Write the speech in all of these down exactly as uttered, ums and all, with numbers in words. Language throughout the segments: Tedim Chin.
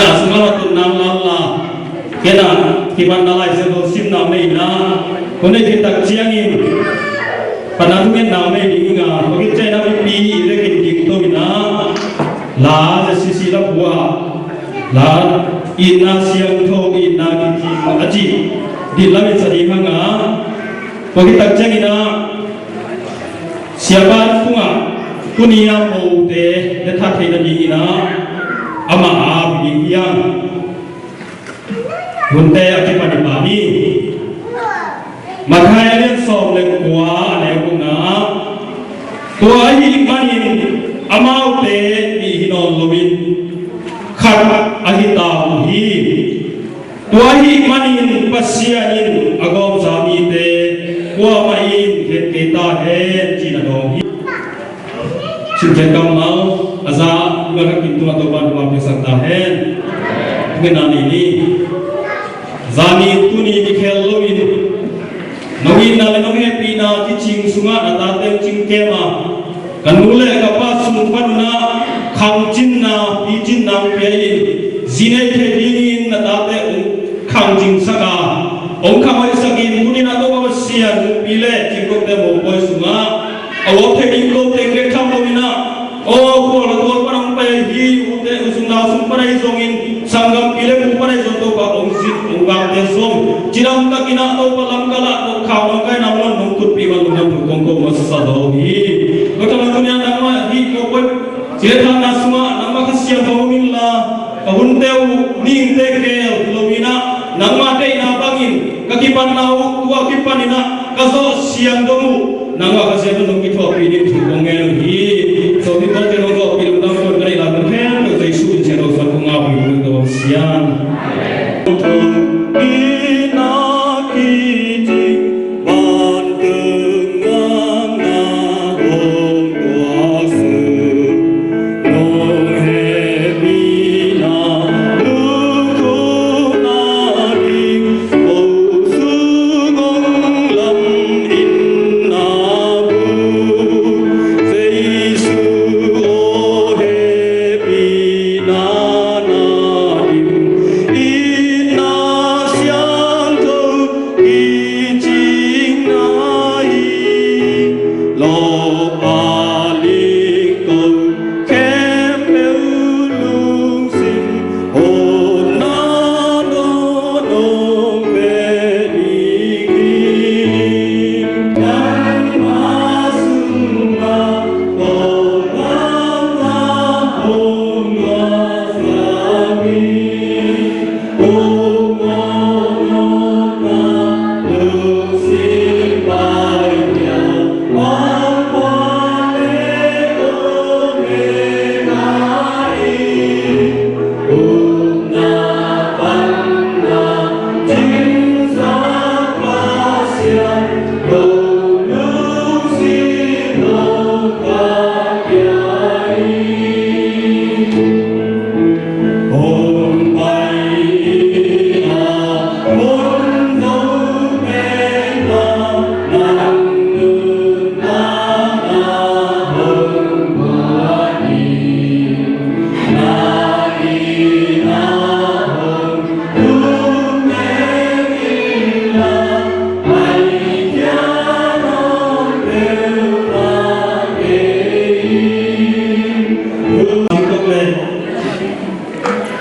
A sungah va tun nang lala, kena kibatna Lai Siangtho simna mei na, ko nei khit tak ciangin pana thungetna mei ding inga, ko khit ciangin a mipi i vekin ding to ina, la ZCC la bua, la itna siangtho itna kicing a ci, din lamin sa ding hanga, ko khit tak ciangin a, Siapa tungah tuni a mote le that theihna dingin ah amah a ap ding hiam? Hunte a kipan i pah ni. Matthai a lian sawm le kua a neu bukna ah, tua ahih manin amaute nih hi nawn loin khat ahi ta uh hi. Tua ahih manin Pasian in a gawmsa mite kuamah in khen kei ta hen, ci-in a dawng hi. Simkhiat kammal a za, i malkhat kim tungah Topa'n thupha piaksak ta hen. Ngenna nei ni. Zani tuni kikhel loin nong itna le nong hehpihna kicing sungah na tate hong cing kem a, ka nu le ka pa sung pan un ah khangcinna, picinna hong pia in, zi nei thei dingin na tate hong khangcingsak a, hong khamhoihsak in, tuni-in ah Topa Pasian hong pi le cingkokte mopawi sungah a uap thei ding ko teng bek tham loin ah, aw, khual a tual pan hong pai hi, ute, u sung nau sung pan ahi zongin, sanggampi le mu pan ahi zong Topa hong zin, hong vakte zong cidam takin ah Topa lam ka lah, Topa khau lam ka hi nam lon nong tutpih man lungdam thu kong ko masa zaw hi. Ko tawh tuni-in ah nangmah hih ko poi, ci le thanna sungah nangmah Kha Siangtho hong inla, ka hunte uh ningte keel loin ah nangmah deihna bangin ka kipatna uh tua kipanin ah ka zawh siang dong uh, nangmah Kha Siangtho in hong kithuahpih ding thu kong ngen uh hi. Sawltak tawh te nong zawhpih lungdam tuan ka neih lai mun khempeuh Jesu min siangtho suang kong ngap uh hi, Topa Pasian.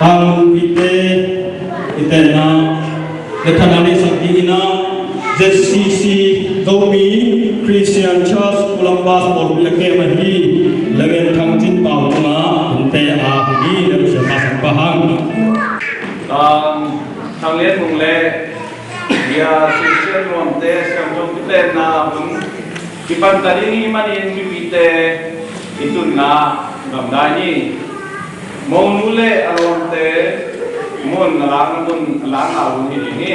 Hang pite, i tenna le thanna neihsak dingin ah ZCC, Zomi Christian Church Columbus pawlpi a kem ahi Reverend Thang Cin Pau tungah hunte a ap hi. Reverend Siapa San Pahang. Thang Lian Mung le Bia Singsian Nuamte siangtho kitenna hun kipan ta ding hih manin mipite i tunna gamdai ni. Monu le a lawmte mun a lakna mun a lakna hun hi ding hi.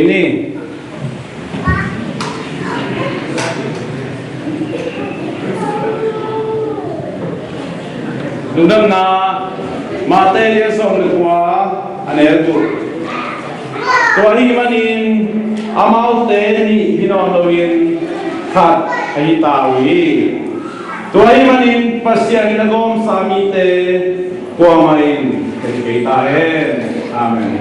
Ni. Lungdamna Mate lian sawm le kua, a neu guk. Tua ahih manin amaute nih hi nawn loin khat ahi ta uh hi. Tua ahih manin Pasian in a gawmsa mite kuamah in thei kei ta hen. Amen.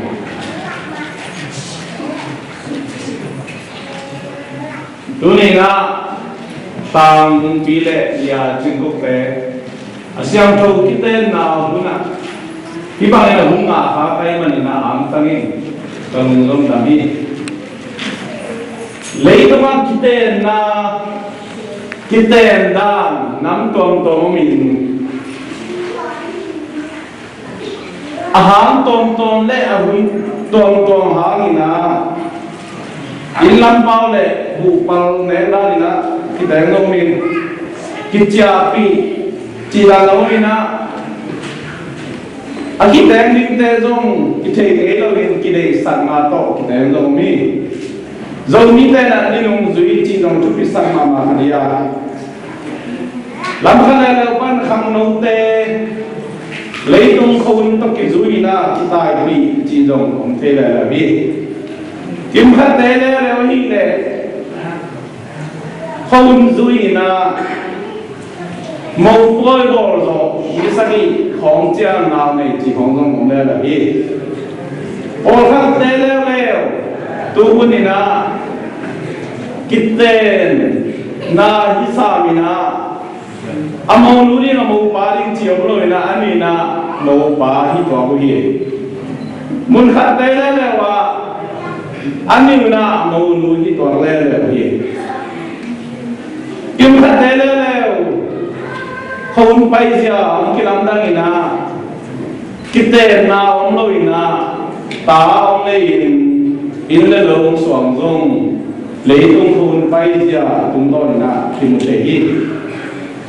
Tuni-in ah Tang Hungpi le Lia Cin Kuk te a siangtho kitenna hun ah hih bangin a hun ngah kha ka hih manin ah hamtang in ka lungdam hi. Leitungah kitenna, kiten dan nam tuamtuam om in, a hang tuamtuam le a hun tuamtuam hangin ah, inn lampau le buhpal nek dan in ah kiteng zong om in, kiciahpih cih dan zong om in ah, a kiteng dingte zong kithei ngei loin kideihsakna tawh kiteng zong om hi. Zomite in ah ni nungzui cih zong thupisak mahmah kha ding a, lam khat leuleu pan khangnote leitung khuahun tawh kizui in ah kitaipih cih zong om thei leuleu hi. Kimkhatte leuleu ahih leh khuahun zui in ah mopawi bawl zawh, mi sagih khawng ciang nau nei cih khawng zong om leuleu hi. Pawlkhatte leuleu tu hun in ah kitenna hi sam in ah, a monu ding a mopa ding cih om lo in ah, a nih in ah mopa hi tuak uh hi. Munkhatte leuleu ah a nih in ah monu hi tuak leuleu hi. Kimkhatte leuleu khuahun paizia hong kilamdang in ah, kitenna om lo in ah, ta hong nei in, inn le lo hong suang zong leitung khuahun paizia tungtawn in ah kimu thei hi.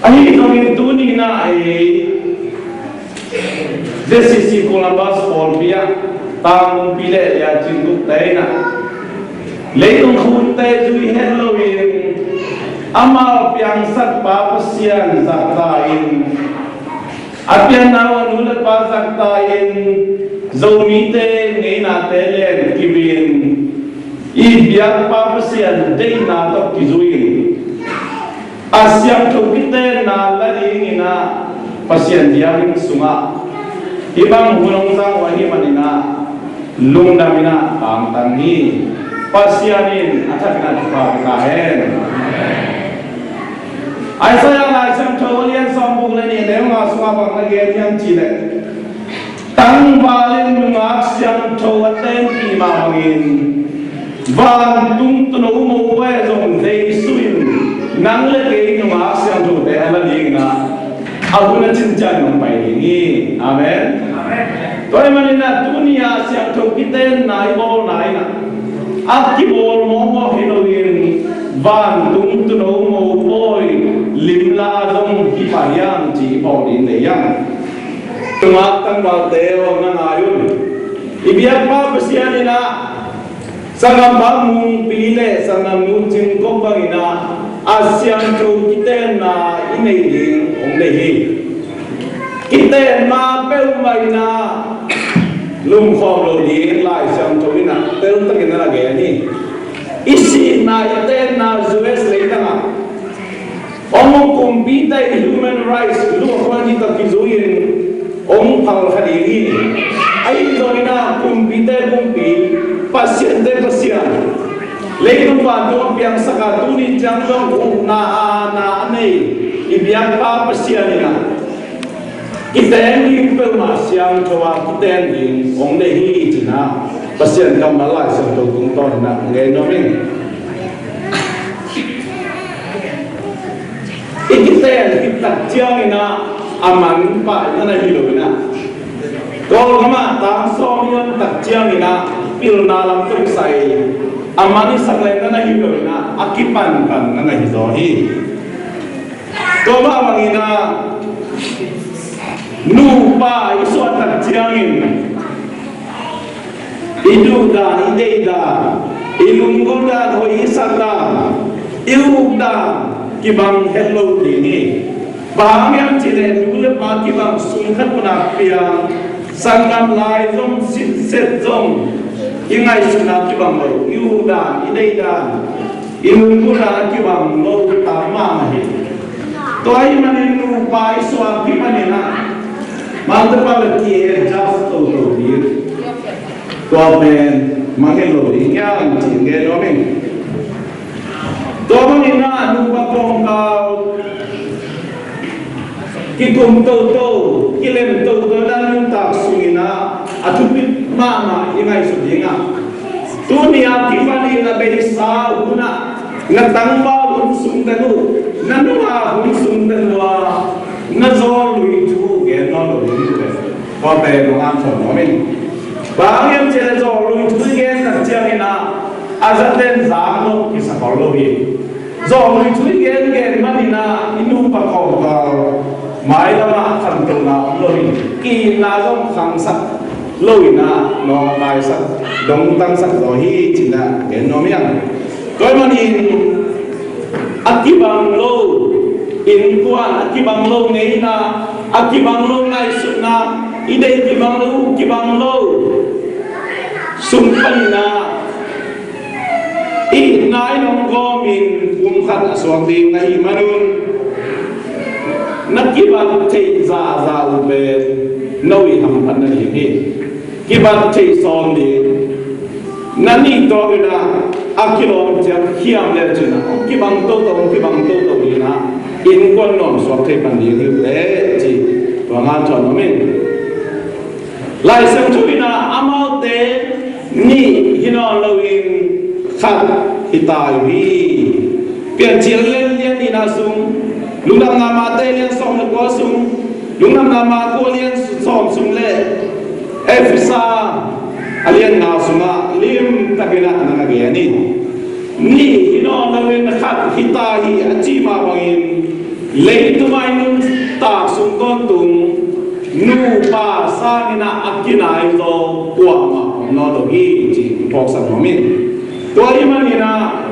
Ahi zongin tuni in ah ei ZCC Columbus pawlpi ah Tang Hungpi le Lia Cin Kuk te in ah leitung khuahunte zui het loin, amau piangsakpa Pasian zahtak in, a pianna uh a nu le pa zahtak in, Zomite ngeinate len kip in, i biakpa Pasian deihna tawh kizui in, a siangtho kitenna la dingin ah Pasian biakinn sungah hih bang hun hong zang uh ahih manin ah lungdam in ah tangtang hi. Pasian in a thakin ah thupha pia ta hen. Isaiah Lai Siangtho a lian sawmguk le nih, a neu nga sungah bang na gen hiam cih leh, tangval in nungak siangtho a tenpih mah bangin, vantung tuuno mopawi zong Jesu in nang le kei nungak siangthote a la dingin ah a hun a cincian in hong pai ding hi. Amen. Tua ahih manin ah tuni a siangtho kitenna i bawlna in ah, a kibawl mawkmawk hi loin, vantung tuuno mopawi limla zong hi pah hiam cih i phawk ding deih hiam? Nungak tangvalte aw, na ngai un. I biakpa Pasian in ah sanggampa Mungpi le sanggamnu Cin Kok bangin ah a siangtho kitenna i neih ding hong deih hi. Kiten ma peuhmah in ah lumkhawm lo ding Lai Siangtho in ah teltakin a na gen hi. I sihna, i tenna U S leitang ah hong uh kumpite i human rights, lu a khuan hi tawh kizui in hong phal kha ding hi. Ahi zongin ah kumpite kumpi, pasiante Pasian, leitung vantung a piangsak a tuni ciang zong ukna a na a nei i biakpa Pasian in ah kiten ding peuhmah siangtho a kiten ding hong deih hi, ci-in ah Pasian kammal Lai Siangtho tungtawn in ah hong gen nuam ing. I kiten khit tak ciangin ah a man pah na na hi lo in ah, Kawlgam ah tang sawm i om tak ciangin ah pilna lam tawh kisai a man i sak leh na na hi lo in ah, a kipanpan na na hi zaw hi. Tua mah bangin ah nupa i suah tak ciangin i duhdan, i deihdan, I lunggulh dan, hoih i sak dan, i uk dan kibang het lo ding hi. Bang hang hiam cih leh nu le pa kibang sung khat pana piang, sanggam lai zong, sitset zong, i ngaihsutna kibang lo, i uk dan, i deih dan, i lunggulh dan kibang lo ta mahmah hi. Tua ahih manin nupa i suak kipan in ah, mangte pa le ki-adjust toto ding. Tua pen mangngilh lo ding hiam cih gen nuam ing. Tua bangin ah nupa kawmkal kikum toto, kilem toto na nuntak sungin ah a thupi mahmah i ngaihsut ding ah, tuni a kipanin a beisa hun ah na tangval hun sung teng uh, na nungak hun sung teng uh a na zawllui thu gen nawn lo ding uh pen, tua pen nong hanthawn nuam ing. Bang hang hiam cih leh zawllui thu i gen tak ciangin ah a zaten zak lo kisa khol lo hi. Zawllui thu i gengen manin ah i nupa kawmkal mailam ah khantohna om lo hi. Ki-itna zong khangsak lo in ah nawngkaisak, dongtangsak zaw hi ci-in ah gen nuam ing. Tua ahih manin a kibang lo innkuan, a kibang lo ngeina, a kibang lo ngaihsutna, i deih kibang lo, kibang lo sung panin ah i itna in hong gawmin pumkhat a suak ding na hih manun, na kibat theih zahzah uh pen no i hamphatna ding hi. Kibat theih sawm ding. Na nih tawh in ah a kilawm ciang hiam le cin ah hong kibang toto, hong kibang toto ding ah innkuan nuam suak thei pan ding hi uh teh ci. Tua ngan thuan om in. Lai Siangtho in ah amaute nih hi nawn loin khat hi ta uh hi. Piancil lian, lian nihna sung, Lungdamna Mate lian sawm le kua sung, Lungdamna Marku lian sawm sung le Efesa a lian nga sungah limtakin ah na na gen hi. Nih hi nawn loin khat hi ta hi a ci mah bangin, leitung a i nuntak sung tawntung nupa sangin ah a kinai zaw kuamah om nawn lo hi ci-in phawksak nuam ing. Tua ahih manin ah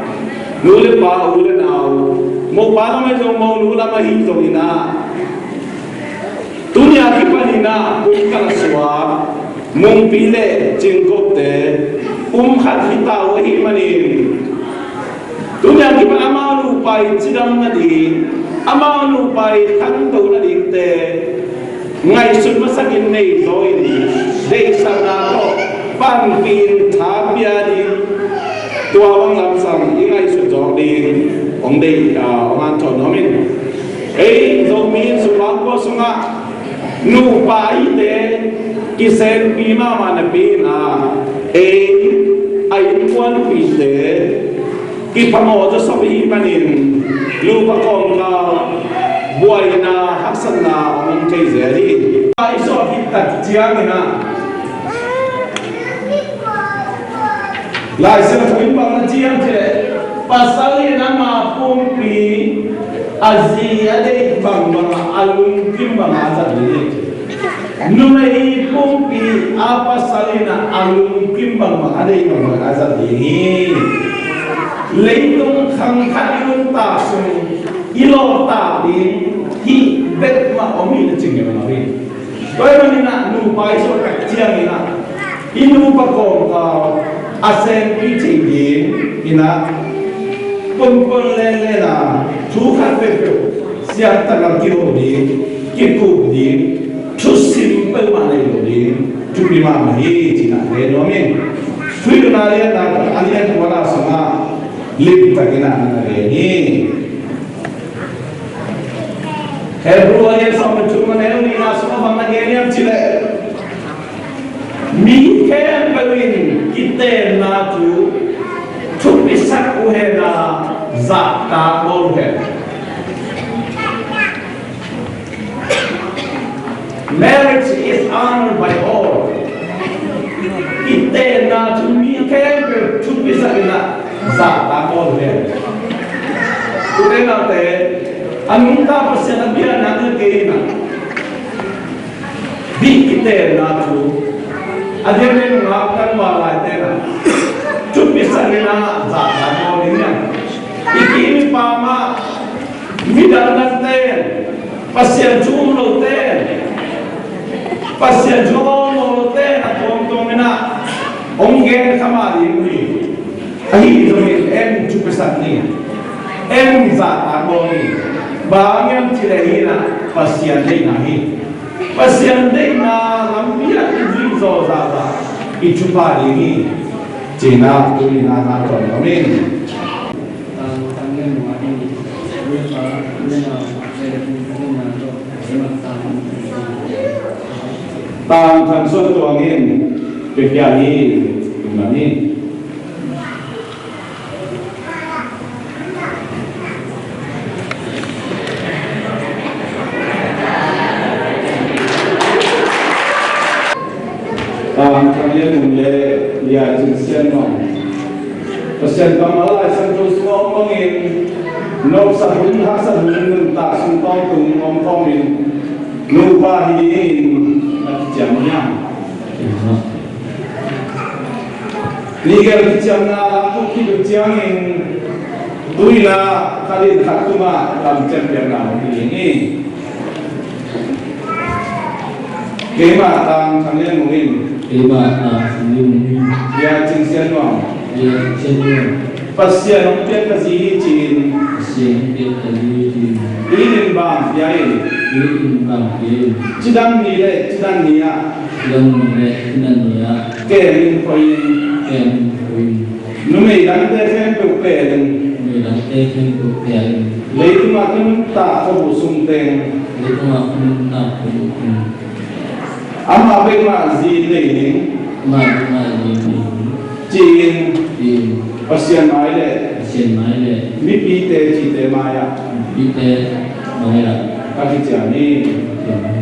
nu le pa, u le nau, mopa lam ahi zong, monu lam ahi zongin ah, tuni a kipanin ah pumkhat a suak Mungpi le Cingkopte pumkhat hi ta uh ahih manin, tuni a kipan amau nupa i cidam nading, amau nupa i khanto nadingte ngaihsut masakin nei zaw in, deihsakna tawh panpih in tha pia ding, tua bang lamsang i ngaihsut zawk ding hong deih, ah, hong hanthawn nuam ing. Ei Zomi Innsumbangkua sungah nupa ahite kisenpi mahmah napi in ah, ei a innkuanpihte kiphamawh zawsop i hih manin, nupa kawmkal buaina haksatna hong om thei zel hi. Pai sawh khit tak ciangin ah, Lai Siangtho in bang na ci hiam cih leh, pasal in ama pumpi a zi a deih bangbang a, a lungkim bang a zat ding hi. Numei pumpi a pasal in a lungkim bangbang a deih bangbang a zat ding hi. Leitung khang khat i nuntak sung i lawhtak ding hih bek mah om hi na ci ngei mah hi. Tua ahih manin ah nupa i suak tak ciangin ah i nupa kawmkal a senpi thei ding in ah ponpon lenlen a thu khat peuhpeuh siangtak lam kiho ding, kikup ding, thusim peuhmah nei lo ding thupi mahmah hi ci-in ah gen nuam ing. Thuhilhna lianna a lian kuana sungah limtakin ah na gen hi. Hebru a lian sawm le thum a neu nihna sungah bang na gen hiam cih leh, mi khempeuh in kitenna thu thupisak uh hen a, zahtak bawl uh hen. Marriage is honored by all. Kitenna thu mi khempeuh thupisak in a, zahtak bawl uh hen. Ute naute, a nungta Pasian a bia nang le kei in a, bih kitenna thu a diakdiak nungak tangval laite in a, thupisak Ina zahtak bawl ding hiam? I kim i pam ah midang dangte in, Pasian thu um lote in, Pasian thu a bawl mawh lote in a tuamtuam ina hong gen kha mah ding uh hi. Ahi zongin en thupisak ni, en zahtak bawl ni. Bang hang hiam cih leh hih ina Pasian deihna hi. Pasian deihna lampi ah i zuih zawh zahzah i thupha ding hi. Cihna tuni-in a na tuan om in. Tang Thang Suan Tuang in pia hi. Tum na ni. Tang Thang Lian Mung le Lia Cing Sian Nuam. Pasian kammal Lai Siangtho sungah om bangin nopsak hun, haksat hun, nuntak sung tawntung om khawmin nupa hi dingin na kiciam hiam? Nih gel kiciamna lam khit uh ciangin tu-in ah khat in khat tungah lamciam piakna hong hi ding hi. Keimah Tang Thang Lian Mung in. Keimah Tang Thang Lian Mung in. Lia Cing Sian Nuam. Lia Cing Sian Nuam. Pasian hong piak ka zi hi ci-in. Pasian hong piak ka zi hi ci-in. Inn in bang pia in. Inn in bang pia in. Cidam ni le cidam ni ah. Cidam ni le cidam ni ah. Kem in, khoi in. Kem in, khoi in. Numei dangte khempeuh pelin. Numei dangte khempeuh pelin. Leitungah ka nuntak khuabu sung teng. Leitungah ka nuntak khuabu sung. Amah bek mah zi nei ning. Amah bek mah zi nei ning. Ci-in. Ci-in. Pasian mai le. Pasian mai le. Mipite cite mai-ah. Mipite mai-ah. Ka kiciam hi. Kiciam hi.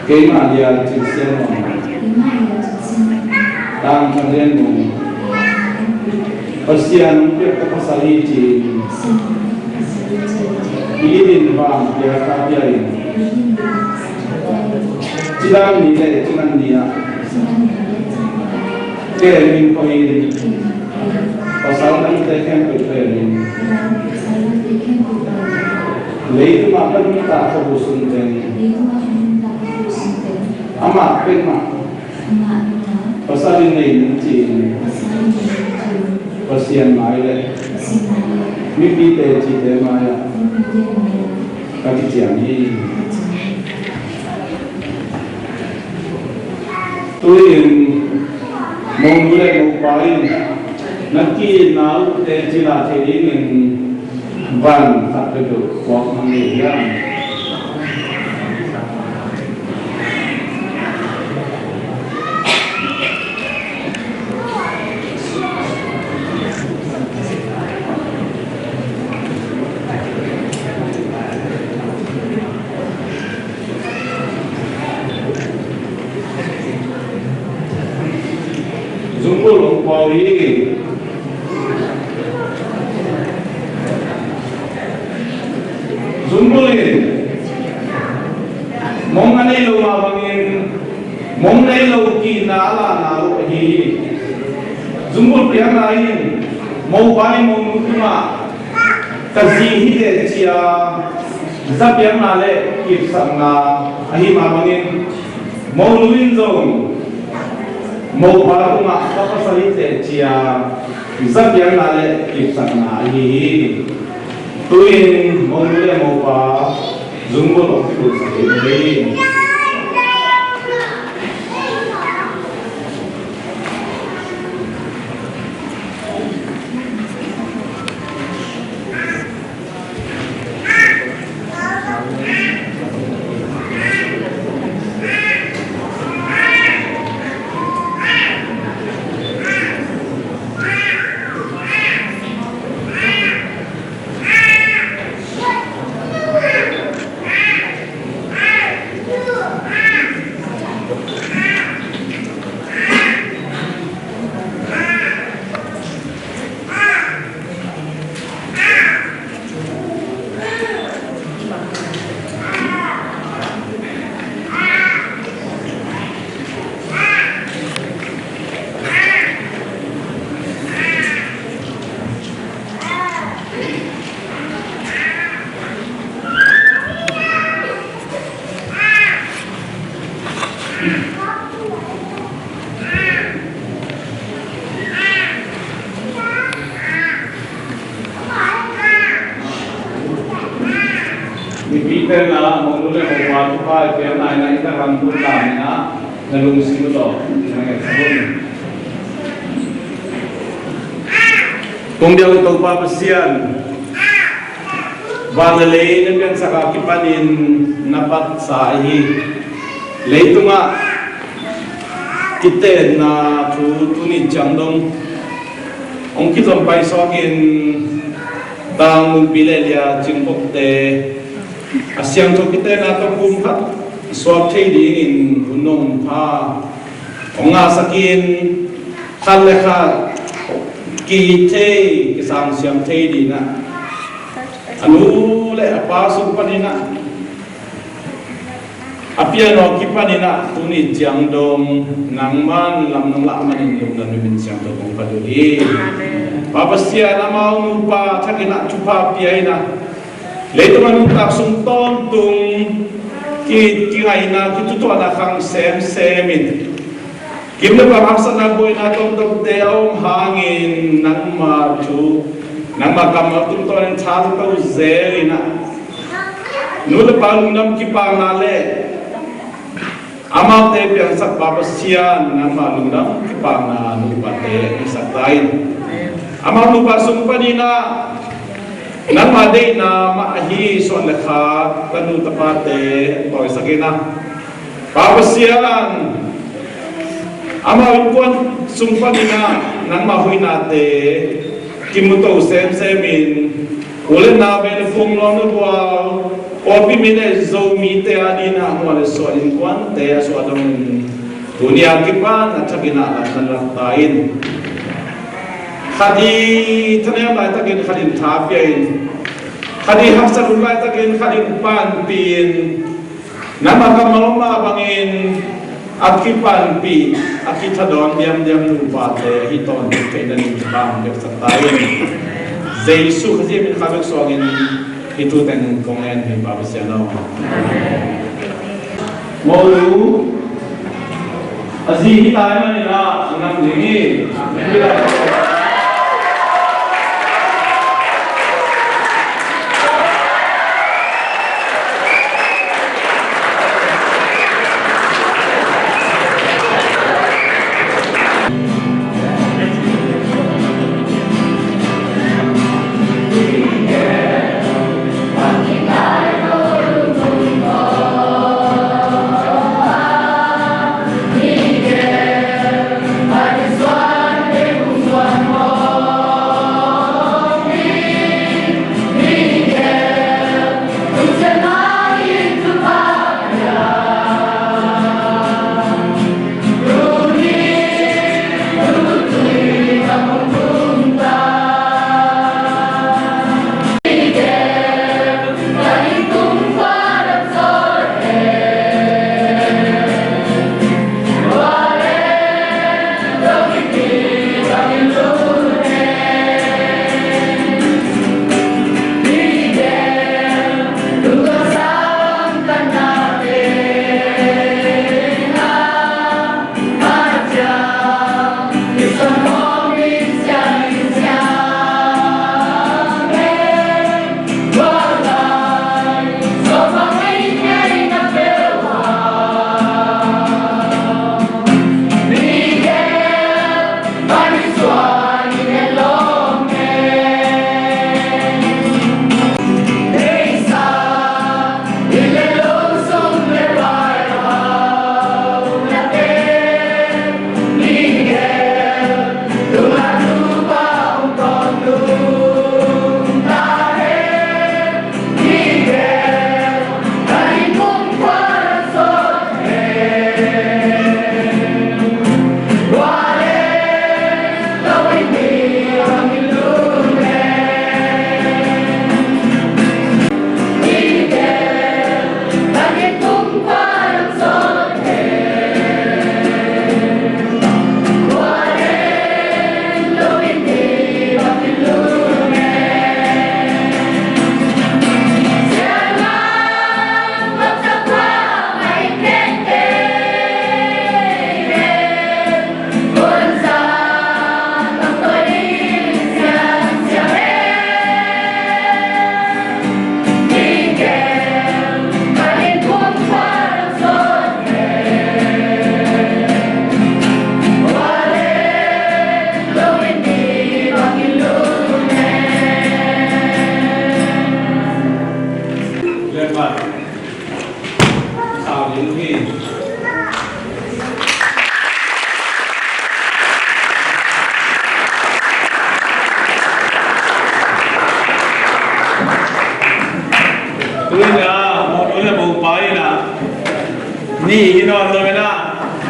Keimah Lia Cing Sian Nuam. Keimah Lia Cing Sian Nuam. Tang Thang Lian Mung. Pasian hong piak ka pasal hi ci-in. Pasian hong piak ka pasal hi ci-in. Inn in bang pia ka pia in. Inn in bang pia ka pia in. Cidam ni le cidam ni ah. Cidam ni le cidam ni ah. Kem in, khoi in. Kem in, khoi in. Pasal dangte khempeuh pelin. Pasal dangte khempeuh pelin. Leitungah ka nuntak khuabu sung teng. Leitungah ka nuntak khuabu sung teng. Amah bek mah. Amah bek mah. Pasal in nei ning ci-in. Pasal in nei ning ci-in. Pasian mai le. Pasian mai le. Mipite cite mai-ah. Mipite mai-ah. Ka kiciam hi. Ka kiciam hi. Tu-in monu le mopa in na ki-itna uh teci lah theih dingin van khat peuhpeuh puak mang ngei hiam? Zungbulh hong pua uh hi. Zungbulh in mong a nei lo mah bangin mong nei lo ki-itna a lahna uh ahi hi. Zungbulh piakna in mopa in monu tungah ka zi hi teh ci-a za piakna le kipsakna ahi mah bangin monu in zong mopa tungah ka pasal hi teh ci-a za piakna le kipsakna ahi hi. Tu-in monu le mopa zungbulh hong kikhutsak hi. Na, mawhnu le mawhpa thupha i piakna in ah i takan hun lam in ah na lungsim uh tawh na ngetsak un. Kong biak uh Topa Pasian, van le lei na piangsak a kipanin na patsa ahi leitungah kitenna thu tuni ciang dong hong kizom paisuakin Tang Nungpi le Lia Cing Bokte a siangtho kitenna tawh kum khat suak thei dingin hun hong pha hong ngahsakin, khat le khat ki-it thei, kisangsiam thei dingin ah a nu le a pa sung panin ah a pianna kipanin ah tuni ciang dong nangman lam nong lah manin lungdam, na min siangtho kong phat uh hi. Amen. Pa Pasian, amau nupa thakin ah thupha pia in ah leitung a nuntak sung tawntung ki, kingaihna, kithutuahna khang semsem in, kim le pam haksatna buaina tuamtuamte a om hangin nangma thu, nangma kammal tungtawnin thato zel in ah nu le pa lungdam kipakna le amaute piangsak Pa Pasian, nangma lungdam kipakna nupate piangsak ta in. Amau nupa sung panin ah nangma deihna mah ahi suan le khak tanu tapate tawisak in ah, Pa Pasian, amau innkuan sung panin ah nangma hoihnate kimuto semsem in, u le nau, beh le phung, lawm le bual, pawlpi mi le Zomite a dingin ah mual le sual innkuante a suah dongin tuni a kipan a thakin ah lam na lak ta in. Khat in thanem laitakin khat in tha pia in, khat in haksat hun laitakin khat in panpih in, nangma kammal mah bangin a kipanpih, a kithadawn diamdiam nupate ahi tawntung theih nading kipan piaksak ta in. Jesu Khazih min kha bek suangin hih thu teng kong ngen hi, Pa Pasian aw. Mawhnu a zi hi ta ahih manin ah a ngam ding hi.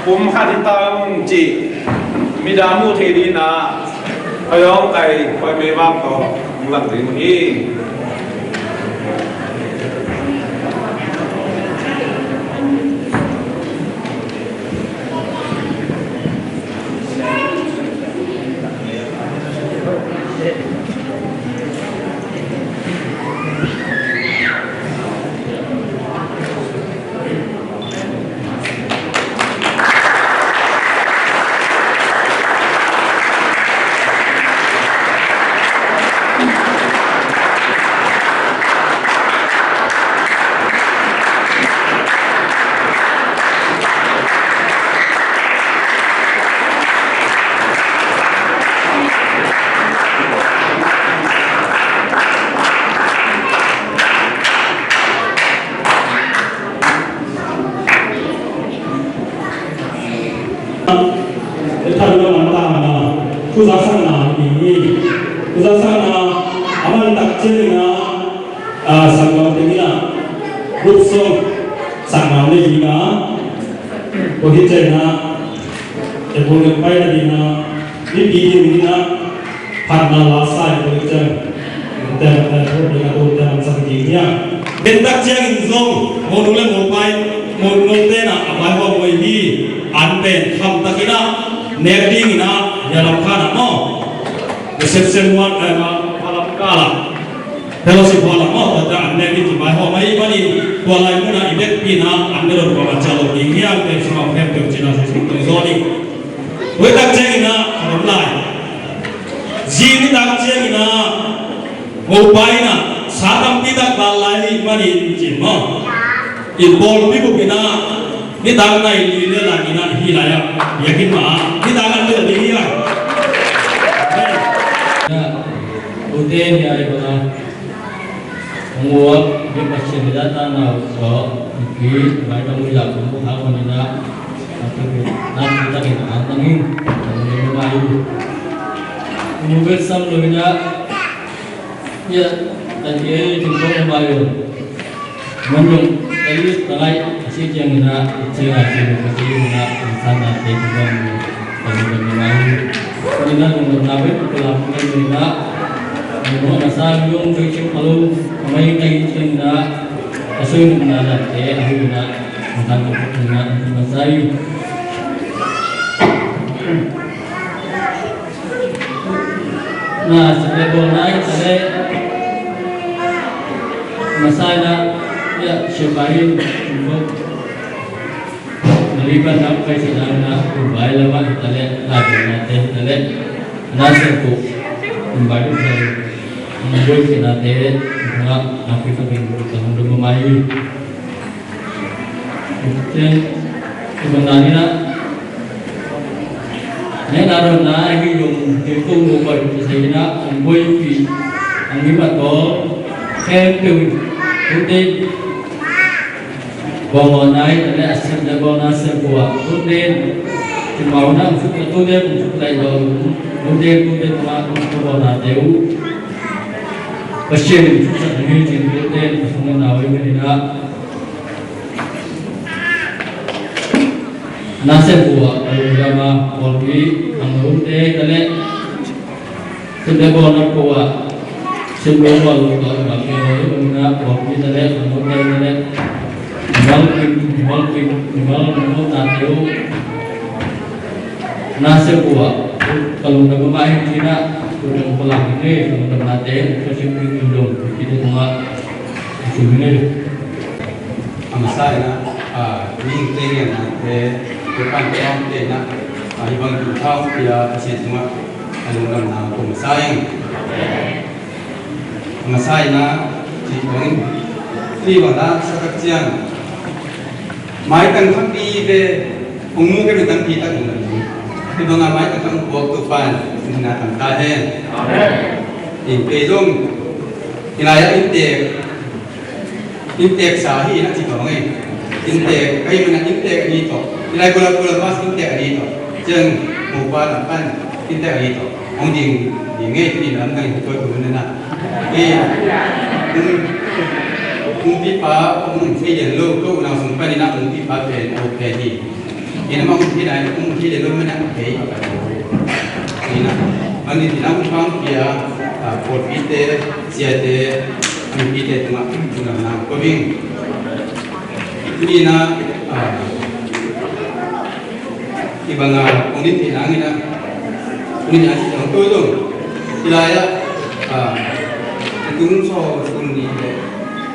Pum khat hi ta ung ci, midang mu thei ding a, a yawng kai, koi me bang tawh, hong lang ding hi. Ethar lo man ta na, khuza sang na ni ni. Khuza sang na, a man tak ciang na, a, sang lo te ni na, group song, sang na ni ni na. Ko hi ciang na, e ko le pai na ni na, ni bi ni ni na. Phatna la sa in tua ciang, tua ciang, tua ciang, tua ciang, tua ciang, tua ciang. Tua ciang in zong, monu le mopai, monu le mote na, a vaihawm uh hi, an pen, kham takin a, nek ding in a, ya lam khan a maw. Reception one, eh, ma, ma lam kal a. Fellowship hall a maw, tua ciang an nek ding ci vaihawm a hi, manin, tua lai mun a, i vekpi in a, an ne dot kong a ciah lo ding hi, an pen sung a, khempeuh cina, sung tua zaw ding. Tua tak ciang in a, a lam lai. Zing nitak ciangin ah, mopa in ah, sa tampi tak dal lai ahih manin cin maw. I pawlpi bup in ah, nitak nai li le lang in ah, hih lai ah, biakinn mah ah, nitak an tel ding hi ah. Ute ni ai bang ah. Hong uk, Pasian i data nau tawh, i pi, bai tang ui lak, hong uk hak hong ina, a tuk in, a tuk takin, a tang in, hong uk mai ui. Hong uk sam lo ina, ya, tan ki ei, tuk tong mai ui. Man yung, ei, tangai, a si kiang ina, i ciang a, ciang a, ciang ina, i san a, ciang ina, ciang ina, ciang ina, ciang ina, ciang ina, ciang ina, ciang ina, a masa yung, ciang ina, ciang ina, a sui ina, a te, a hui ina, a tan ina, a masa yung. Na, sa te bol na, sa te, masa ina, ya, siapa yung, Mali pan nak pai sih nak nak bai lama kita le, lagi nate kita le, nasi ku, bai tu saya, bai kita le, nak nak kita bin kita hundu memai. Ken, sebenarnya, ne na ron na hi yung hi kung mu bai tu saya nak, bai pi, ang lima to, khempeuh, ute, Bawlna nai, tale a sim le bawlna sem kua. Tuten, kimau na, um suk le tuten, um suk le bawlna. Tuten, tuten, ma, um suk bawlna teu. Pasian in suksak ni, tin tuten, sung na ui, ni na. Na sem kua, a lung lama, bawlpi, ang lung te, tale. Sim le bawl na ko ah, sim le bawl na ko ah, i bang ke bawl i bang na bawl pi ta le, bawl pi ta le. Bawl pi, bawl pi, bawl na ko ta teu. Na se ko ah, ka lung na ko ma hi ti na, ko dong ko lang ni, ko dong na te, ko sim pi ko dong, pi te ko ma, sim ni. A masa in ah, a, mihingte ngiamnate, Topa'n thupha hong pia in ah, a, hih bang thupha hong pia Pasian tungah a lungdamna kong masa ing. A masa in ah, cih bangin, hih bang a sa tak ciang, maitang khat vive, hong mu kei mi tampi tak hong lam ding. Hih bangah maitang khat hong puak Topa'n, hong na tang ta hen. Amen. In kei zong, hih lai-ah inntek, inntek sa hi na ci ko ngei. Inntek, kai mana inntek a ni to. Hih lai Kuala Lumpur mas inntek a ni to. Ciang mopa lam pan inntek a ni to. Hong ding, ding ngei, ni lam ngai ko tu na na. Ni, kung, kung pipa, kung fei yan lo, ko na sung pan ni na kung pipa pen, o pen ni. Ina mang hi nai, kung hi le lo mana kei. Ina, ani tina kung pang pia, ah, pawlpite, siate, mipite tungah tungah na ko ving. Ina, ah, Kibang a kong din ina ngina. Ina si tong tu tu. Ilaya, ah, tung so tung ni le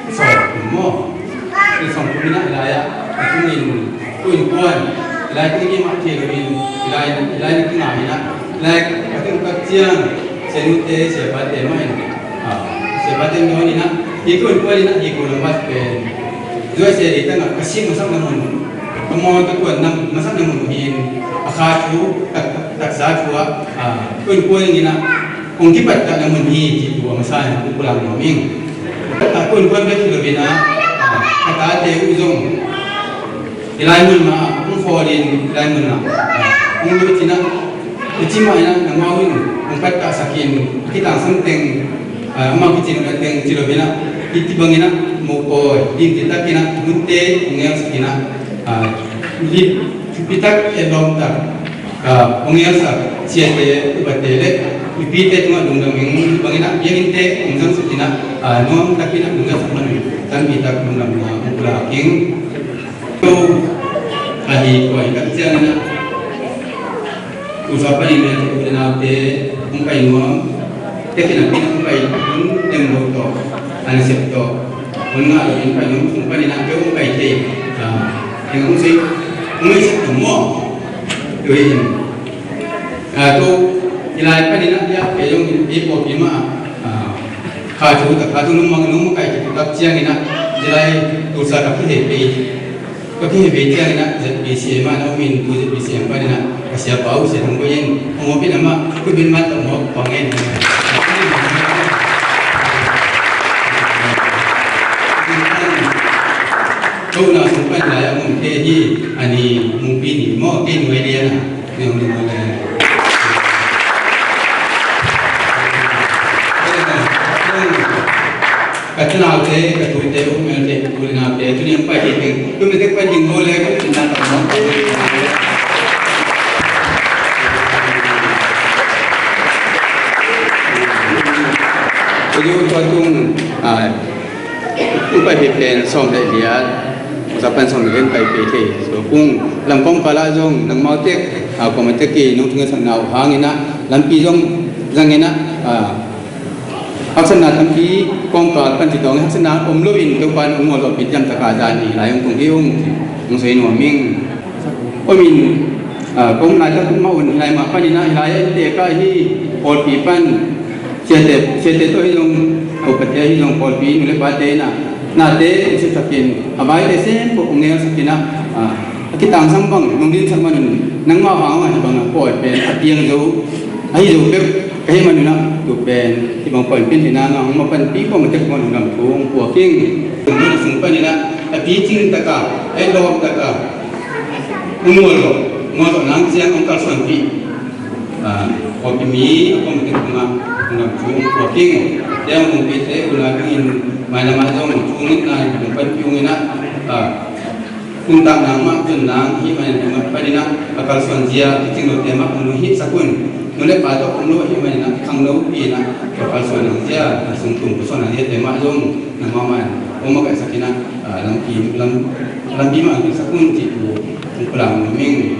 so mo. Ni song tung ina ilaya. Tung ni mun. Tung kuan. Ilaya tung ni ma ti lo in. Ilaya, ilaya ni tung ina. Ilaya tung ka tiang. Senute, siapate ma in. Ah, siapate ma in ina. Hi tung kuan ina. Hi tung mas pen. Zua sia di tanga kasi masak na mun. Ka mawtaw tuan na masak na mun hi in a kha thu, tak, taksa thu ah, a, kuan kuan in a, kong kipat tak na mun hi ci thu a masa in kong kulang nuam ing. A, kuan kuan bek hi lo in a, a, ka tate uh zong i lai mun mah a, kong khawl in i lai mun mah a, kong lut in a, i ci mah in a, nangmah uh in kong pat taksak in, a kitangsam teng, a, amau kici nop teng ci lo in a, i ci bang in a, mawtaw, lim ci tak in a, munte, kong ngelsak in a, a, lim, thupi tak, e lawm tak, a, hong ngelsak siate, upate le mipite tungah lungdam ing, bangin a biakinnte hong zangsak in a, a, nuam takin a hong zangsak man uh, tampi tak lungdam na hong pulak ing. Ko, ahi kua hi tak ciangin a, Tulsa panin a, u le naute hong pai nuam, tekin a pi hong pai, hong tem lo tawh, a nasep tawh, hong ngah lo in pai nuam, hong panin a, hong pai thei, a, hong sei, hong sei sak nuam maw. Tua hi in. A, tua, i lai panin a, i a, kei zong i pawlpi mah, a, kha thu tak, kha thu nung mang, nung makaih tak ciangin a, i lai Tulsa ka kihei pei, ka kihei pei ciangin a, Z B C A mah na om in, tu Z B C A panin a, ka siapa uh Sia Thang Bawi in, hong om in amah, kut bin mat tak mawk pang in. Ko na sung pan lai a om te hi, a ni mungpi ni maw, kei nuai lian a. Ka tunaute, ka tuite, u le naute, tuni a pai ding, tuni tek pai ding maw le, ka tunaute maw. Ka yu tua tung, a, Hong pai phei pen sawm le giat, Hong sa pan sawm le giat hong pai phei thei. So, kung lam kawngkal ah zong nangmau tek, a, kawm a tek i nong tungsak na uh hangin ah, lampi zong zangin ah, a, haksatna tampi kawngkal pan ci tawng, haksatna om loin Topa in hong mual zawhpih diam taka zan hi lai hong tung hi ung, hong soi nuam ing. Om in, a, kong lai tak mah un, hi lai mah panin ah, hi lai ah, innte ka hi, pawlpi pan, siate, siate tawh hi zong, upate hi zong, pawlpi nu le pate in ah, nate, in sutsak in, a baite sem, ko kong ngelsak in ah, a, a kitangsam bang, nong dinsak man un, nangmau hang ah, hi bang a, pawi pen, a piang zo, a hi zo pek, ka hi man un ah, tu pen, hi bang pawi pen, hi na nga, hong ma panpih, ko ma tek man un, lam thu, hong puak ing, hong sung panin ah, a picing taka, a lawm taka, Hong mual zawh, mual zawh nang ciang hong kalsuanpih. A, kawlpi mi a kawm tek tungah hong lam thu hong puak ing. Tua hong puakpihte unau tungin mailam ah zong thu ngetna in hong panpih ung in ah, a, nuntak nang mah zon nang hih manin hong panin ah, a kalsuan zia kicing lote mah hong hihsak un. Nu le pa tawh om lo ahih manin ah, khangnopi in ah, a kalsuan nang zia, a sung tung pusuan nang ziate mah zong nangmah mah in hong makaihsak in ah, a, lampi, lam, lampi mah hong hihsak un cih thu. Hong pulak nuam ing.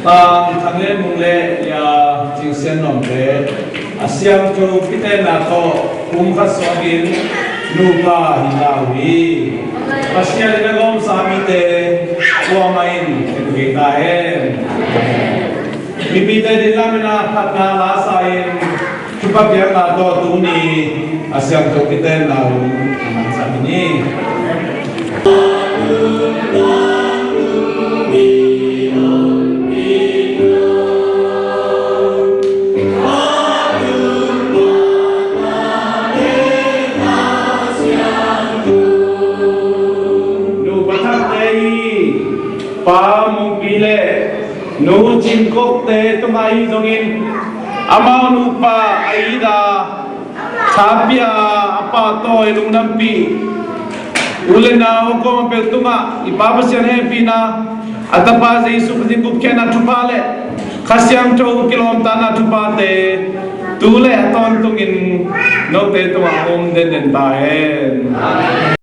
Tang Thang Lian Mung le Lia Cing Sian Nuam te a siangtho kitenna tawh kum khat suakin nupa hi ta uh hi. Pasian in a gawmsa mite kuamah in en kei ta hen. Mipite din lam in a phatna la sa in, thupha piakna tawh tuni a siangtho kitenna hun a mansak ni. Nu Pathangte hi, Pa Mungpi le Nu Cin Kok te tungah ahi zongin, amau nupa a it a, tha pia a, a pahtawi lungdampih u le nau kawm a peuh tungah i Pa Pasian hehpihna, a Tapa Jesu Khazih gupkhiatna thupha le Kha Siangtho kilawmtatna thuphate tu le a tawntungin note tungah om denden ta hen.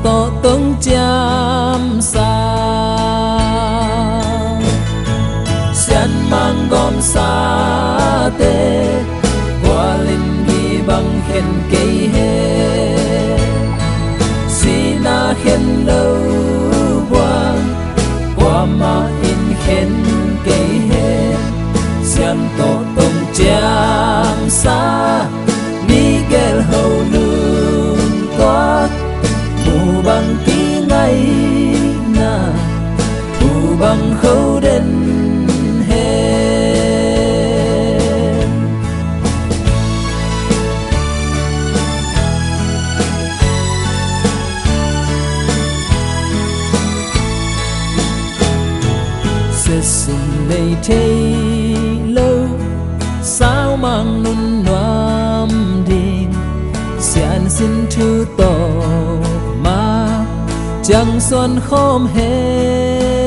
tawh tong ciamsa. Sianmang gawmsate gualin gibang khen kei hen. Sihna khen lo buang kuamah in khen kei hen. Sian tawh tong ciamsa, mi gel ho lungtuak, mu bang kingaihna, mu bang kho den hen. Siasun nei thei lo, saumang nun nuam ding, siansin thu tawh ma ciang suan khawm hen.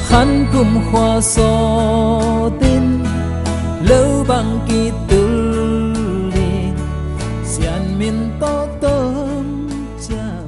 Khan kum khua sawtin lo bang kitul ding, sian min tawh tong ciam.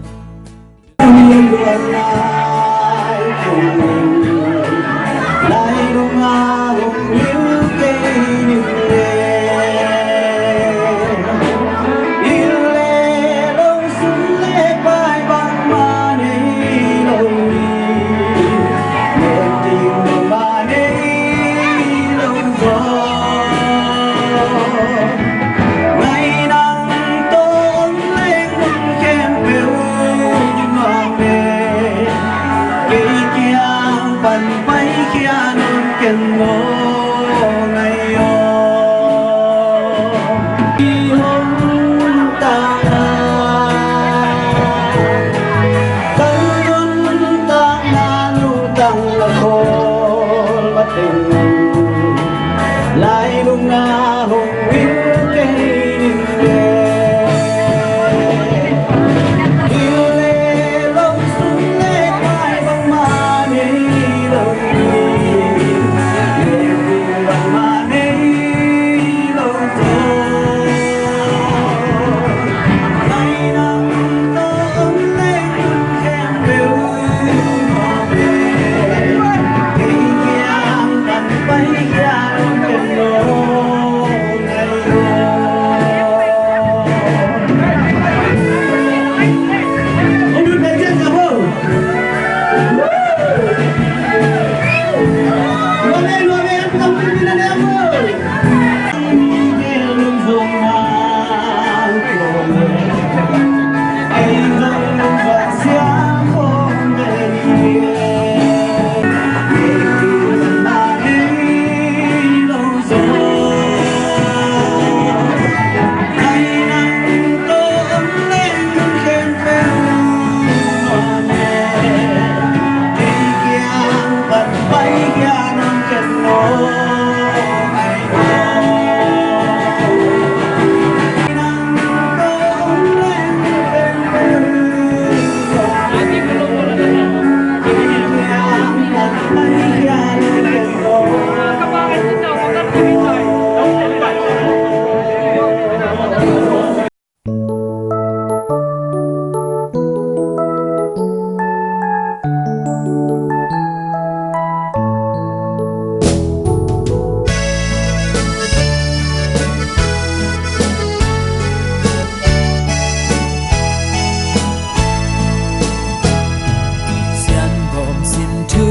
Sian gawm sin thu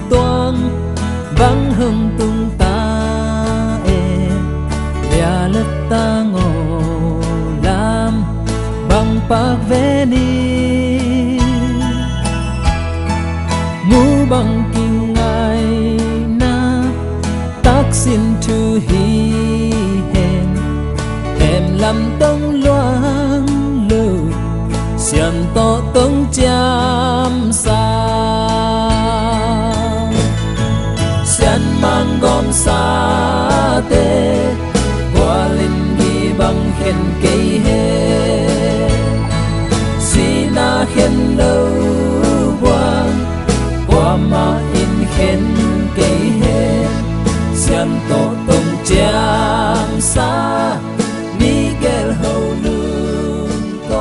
tuang bang hong tung ta e, bia le tang aw lam bang pak ve ni. Mu bang kingaihna, taksin thu hi hen, hem lam tong luang lo, sian tawh tong ciamsa. Sianmang gawmsate gualin gibang khen kei hen. Sihna khen lo buang kuamah in khen kei hen. Sian tawh tong ciamsa, mi gel ho lungtuak.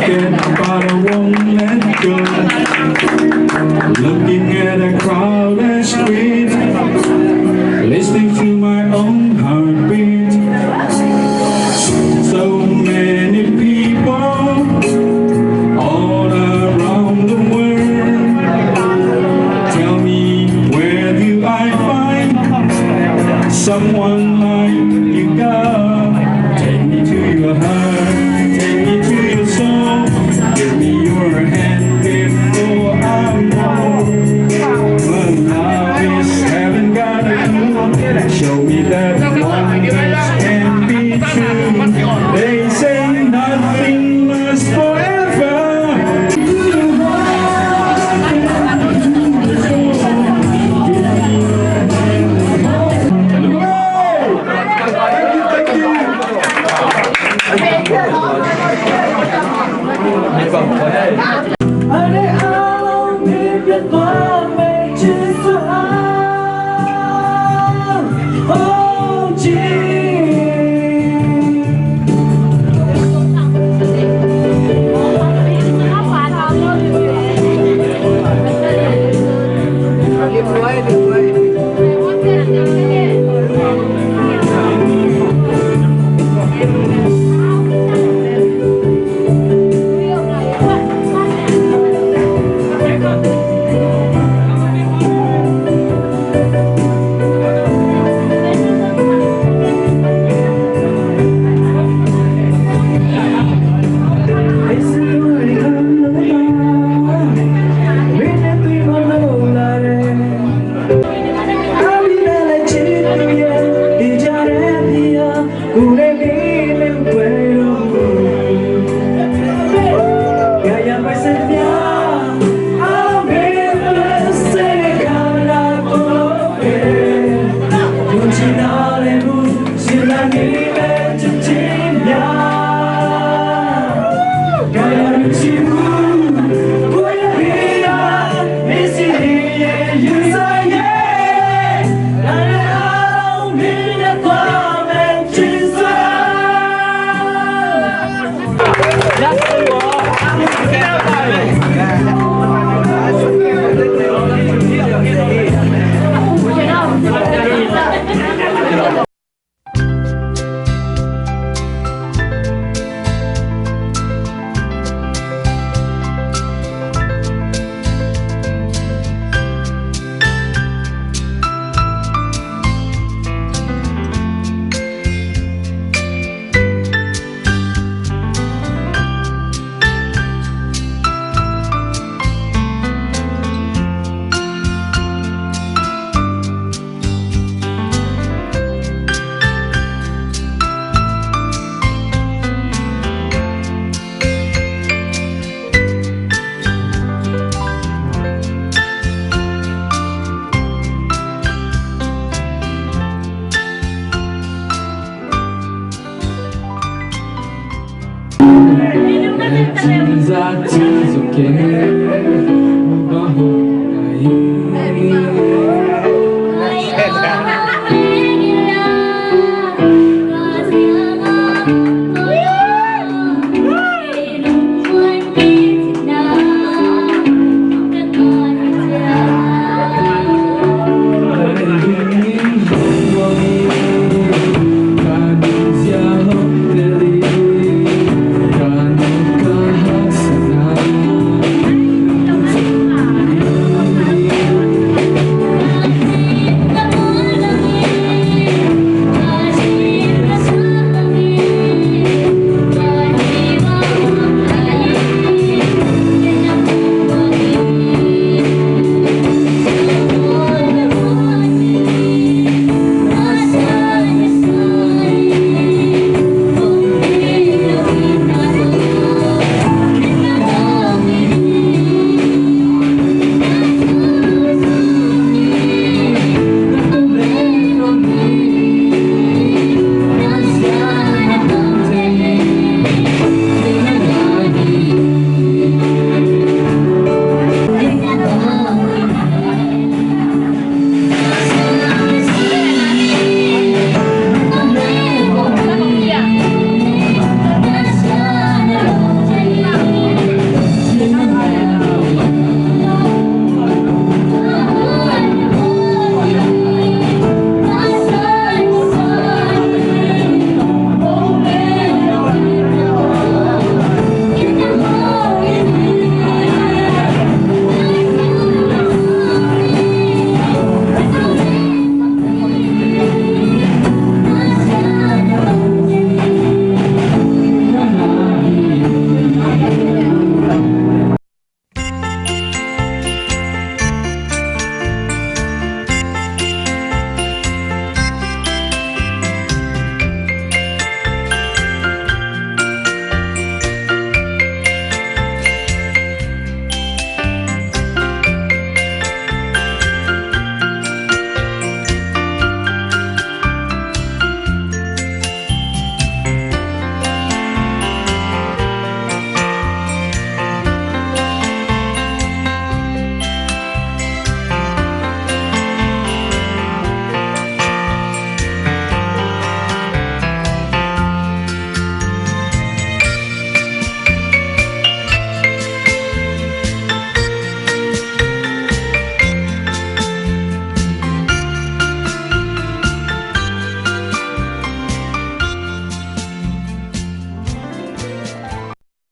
But I won't let go. Looking at a crowded street, listening to my own heartbeat. So many people all around the world. Tell me, where do I find someone like you, God? Take me to your heart, take me to your soul. Give me your hand before I know. But love is haven't got a clue. Show me that one that can be true. They say nothing lasts forever.